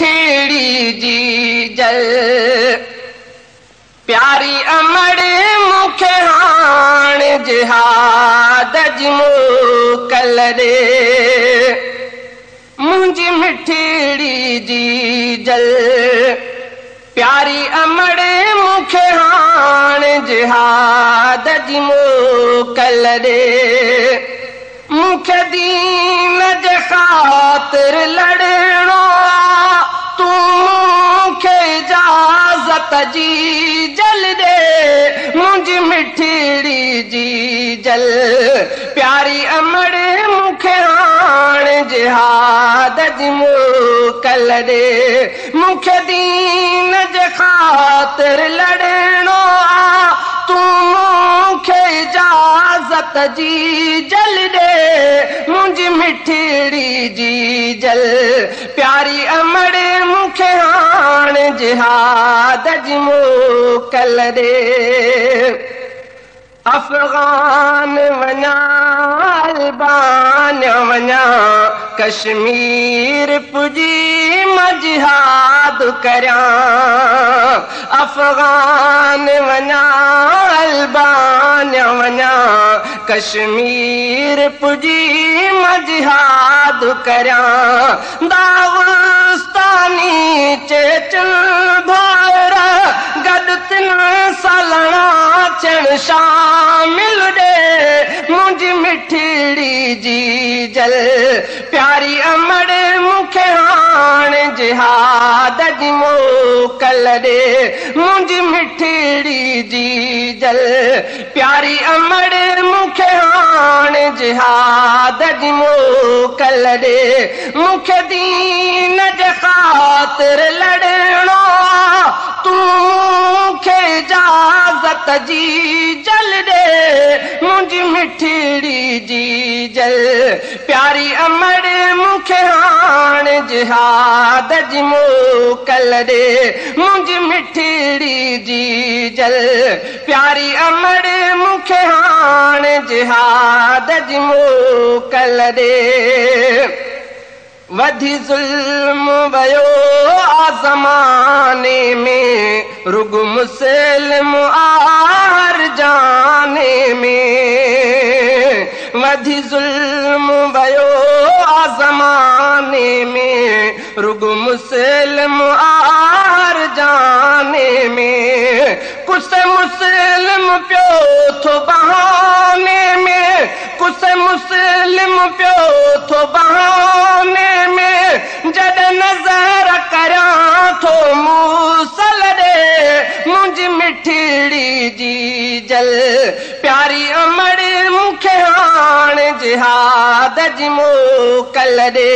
मिठड़ी जीजल। प्यारी अमड़ मूंखे हाणे जिहाद जी मोकल ॾे, मुंहिंजी मिठड़ी जीजल। प्यारी अमड़ मूंखे हाणे जिहाद जी मोकल ॾे, मूंखे दीन जे ख़ातिर लड़णो आहे, तूं मूंखे इजाज़त जीजल ॾे, मुंहिंजी मिठड़ी जीजल। प्यारी अमड़ मूंखे हाणे जिहाद जी मोकल ॾे, मूंखे दीन जे ख़ातिर लड़णो आहे, तूं मूंखे इजाज़त जीजल ॾे, मुंहिंजी मिठड़ी जीजल। प्यारी अमड़ मूंखे हाणे जिहाद जी मोकल ॾे। अफ़ग़ान वञा, अल्बानिया वञा, कश्मीर पुॼी मां जिहाद करियां। अफ़ग़ान वञा, अल्बानिया वञा, कश्मीर पुॼी मां जिहाद करियां। दागिस्तानी चेचन भाइर गॾु तिन सालणा थियण शामिल ॾे, मुंहिंजी मिठड़ी जीजल। प्यारी अमड़ मूंखे हाणे जिहाद जी मोकल ॾे, मुंहिंजी मिठड़ी जीजल। प्यारी अमड़ मूंखे हाणे जिहाद जी मोकल ॾे, मूंखे दीन जे ख़ातिर लड़णो आहे, तूं मूंखे इजाज़त जीजल ॾे, मुंहिंजी मिठड़ी जीजल। प्यारी अमड़ मूंखे हाणे जिहाद जी मोकल ॾे, मुंहिंजी मिठड़ी जीजल। प्यारी अमड़ मूंखे हाणे जिहाद जी मोकल ॾे। वधी ज़ुल्म वयो आ ज़माने में, रुगो मुस्लिम आ हर जाने में। वधी ज़ुल्म वयो आ ज़माने में, रुगो मुस्लिम आ हर जाने में। कुछ मुस्लिम पियो थो बहाने में, कुछ मुस्लिम पियो थो बहाने में। जॾहिं नज़र करियां थो मूसल ॾे, मुंहिंजी मिठड़ी जीजल। प्यारी अमड़ मूंखे हाणे जिहाद जी मोकल ॾे,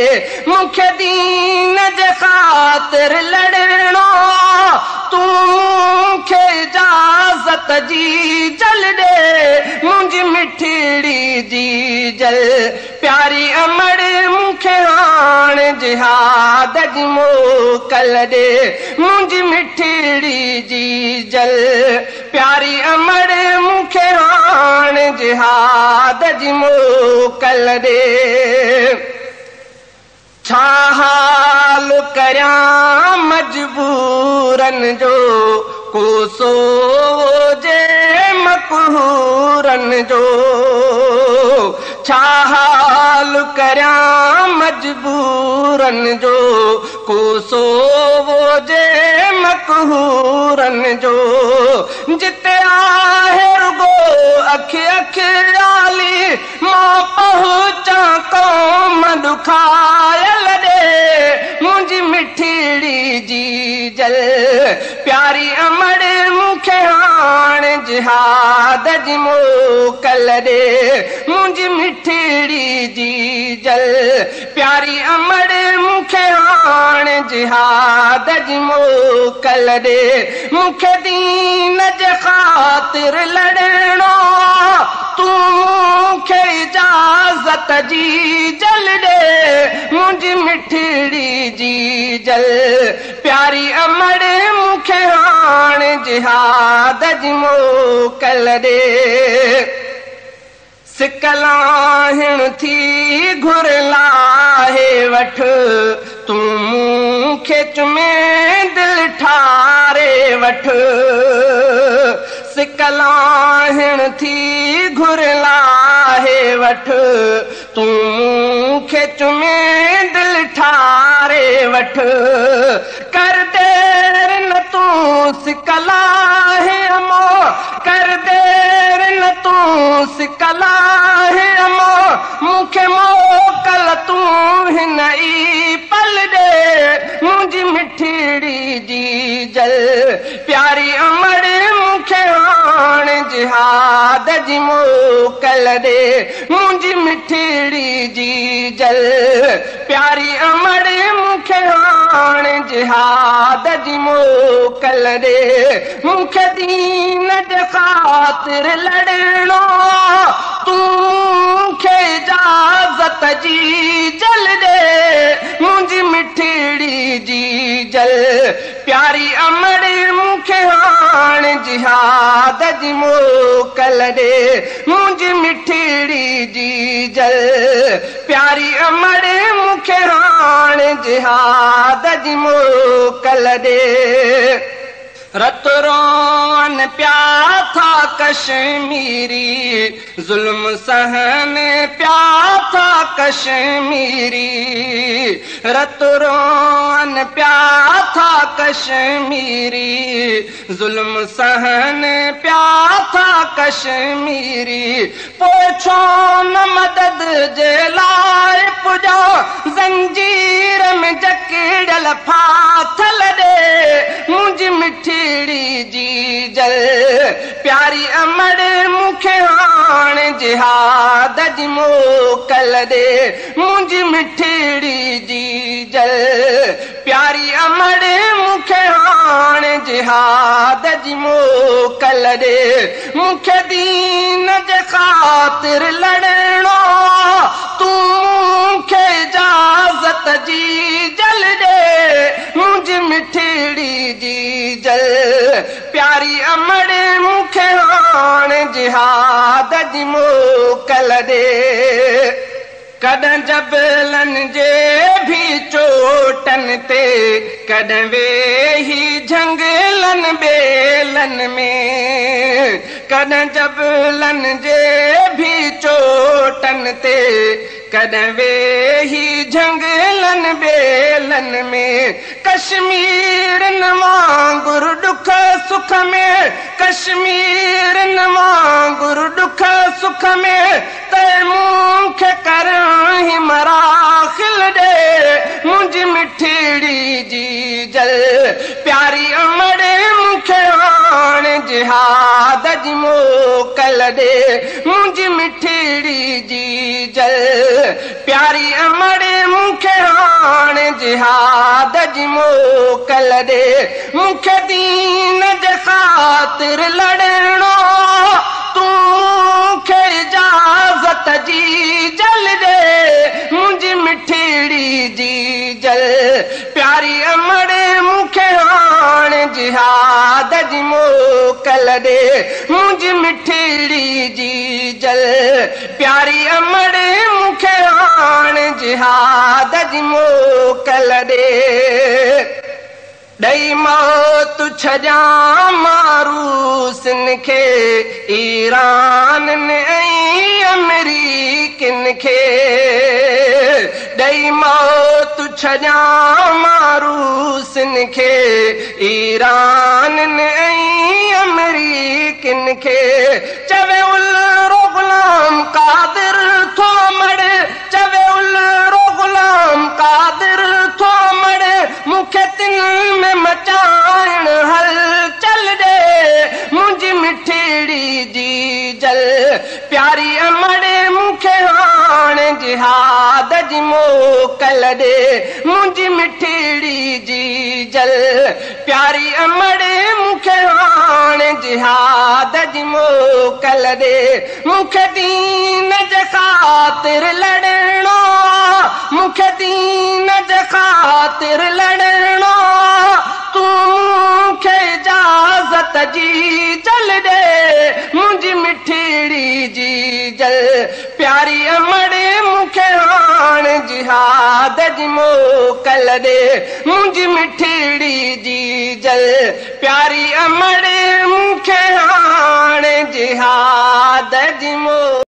मूंखे दीन जे ख़ातिर लड़णो आहे, तूं मूंखे इजाज़त जीजल ॾे, मुंहिंजी मिठड़ी जीजल। प्यारी अमड़ मूंखे हाणे जिहाद जी मोकल ॾे, मुंहिंजी मिठड़ी जीजल। प्यारी अमड़ मूंखे हाणे जिहाद जी मोकल ॾे। छा हाल करियां मजबूरनि जो, कोसो जे मकहूरनि जो। छा हाल करियां मजबूरनि जो, कोसो जे मकहूरनि जो। जिते आहे रुगो अख अख आली, मां पहुचां क़ौम ॾुखायल ॾे, मुंहिंजी मिठड़ी जीजल। प्यारी अमड़ मूंखे हाणे जिहाद जी मोकल ॾे, मुंहिंजी मिठड़ी जीजल। प्यारी अमड़ मूंखे हाणे जिहाद जी मोकल ॾे, मूंखे दीन जे ख़ातिर लड़णो आहे, तूं मूंखे इजाज़त जीजल ॾे, मुंहिंजी मिठड़ी जीजल। प्यारी अमड़ मूंखे हाणे जिहाद जी मोकल ॾे। सिक लाहिण थी घुर लाहे वठ, تون मूंखे चुमे दिलि ठारे वठ। सिक लाहिण थी घुर लाहे वठ, तूं मूंखे चुमे दिलि ठारे वठ। कर देर न तूं सिक लाहे अमो, कर देर न तूं सिक लाहे अमो, मूंखे मोकल तूं हिन ई पल ॾे मुंहिंजी मिठड़ी जी जल। प्यारी अमड़ मूंखे हाणे जिहाद जी मोकल ॾे मुंहिंजी मिठड़ी जी जल। प्यारी अमड़ मूंखे हाणे जिहाद जी मोकल ॾे, मूंखे दीन जे ख़ातिर लड़णो तूं मूंखे इजाज़त जी जल ॾे मुंहिंजी मिठड़ी जी जल। प्यारी अमड़ मूंखे हाणे जिहाद जी मोकल ॾे मुंहिंजी मिठड़ी जी जल। प्यारी अमड़ मूंखे हाणे जिहाद जी मोकल ॾे। रत रोअन पिया था कश्मीरी, ज़ुल्म सहन पिया था कश्मीरी। रत रोअन पिया था कश्मीरी, ज़ुल्म सहन पिया था कश्मीरी। पोइ छो न मदद जे लाइ पुॼो, ज़ंजीर में जकड़ियल फाथल ॾे मुंहिंजी मिठड़ी जी जल। प्यारी अमड़ मूंखे हाणे जिहाद जी मोकल ॾे मुंहिंजी मिठड़ी जी जल। प्यारी अमड़ मूंखे हाणे जिहाद जी मोकल ॾे, मूंखे दीन जे ख़ातिर लड़णो तूं मूंखे इजाज़त जी जल ॾे मुंहिंजी मिठड़ी जी जल। प्यारी अमड़ मूंखे हाणे जिहाद जी मोकल ॾे। कॾहिं जबलनि जे बि चोटनि ते, कॾहिं वेही झंगलनि ॿेलनि में। कॾहिं जबलनि जे बि चोटनि ते, कॾहिं वेही झंगलनि ॿेलनि में। कश्मीरनि वांगुरु ॾुख सुख में, कश्मीरनि वांगुरु ॾुख सुख में, त मूंखे करण मराखिल ॾे मुंहिंजी मिठड़ी जी जल। प्यारी अमड़ मूंखे हाणे जिहाद जी मोकल ॾे मुंहिंजी मिठड़ी जी जल। प्यारी अमड़ मूंखे हाणे जिहाद जी मोकल ॾे, मूंखे दीन जे ख़ातिर लड़णो तूं मूंखे इजाज़त जी जल ॾे मुंहिंजी मिठड़ी जी जल। प्यारी अमड़ मूंखे हाणे जिहाद जी मोकल ॾे मुंहिंजी मिठड़ी जी जल। प्यारी अमड़ मूंखे हाणे जिहाद जी मोकल ॾे। ॾेई मौत छॾियां मारूसिन खे, ईरान ऐं अमरीकनि खे। ॾेई मौत छॾियां मारूसिन खे, ईरान ऐं अमरीकनि खे। चवे उलरो ग़ुलाम क़ादिर थो मड़े, चवे उलरो ग़ुलाम क़ादिर थो मड़े, मूंखे तिन में मचाइण हलचल ॾे मुंहिंजी मिठड़ी जी जल। प्यारी अमड़ मूंखे हाणे जिहाद जी मोकल ॾे मुंहिंजी मिठड़ी जी जल। प्यारी अमड़ मूंखे हाणे जिहाद जी मोकल ॾे, मूंखे दीन जे ख़ातिर लड़णो, मूंखे दीन जे ख़ातिर लड़णो तूं मूंखे इजाज़त जी जल ॾे मुंहिंजी मिठड़ी जी जल। प्यारी अमड़ मूंखे مون کي هاڻي جهاد جي موڪل ڏي. منهنجي مٺڙي جيجل پياري امڙ، مون کي هاڻي جهاد جي موڪل.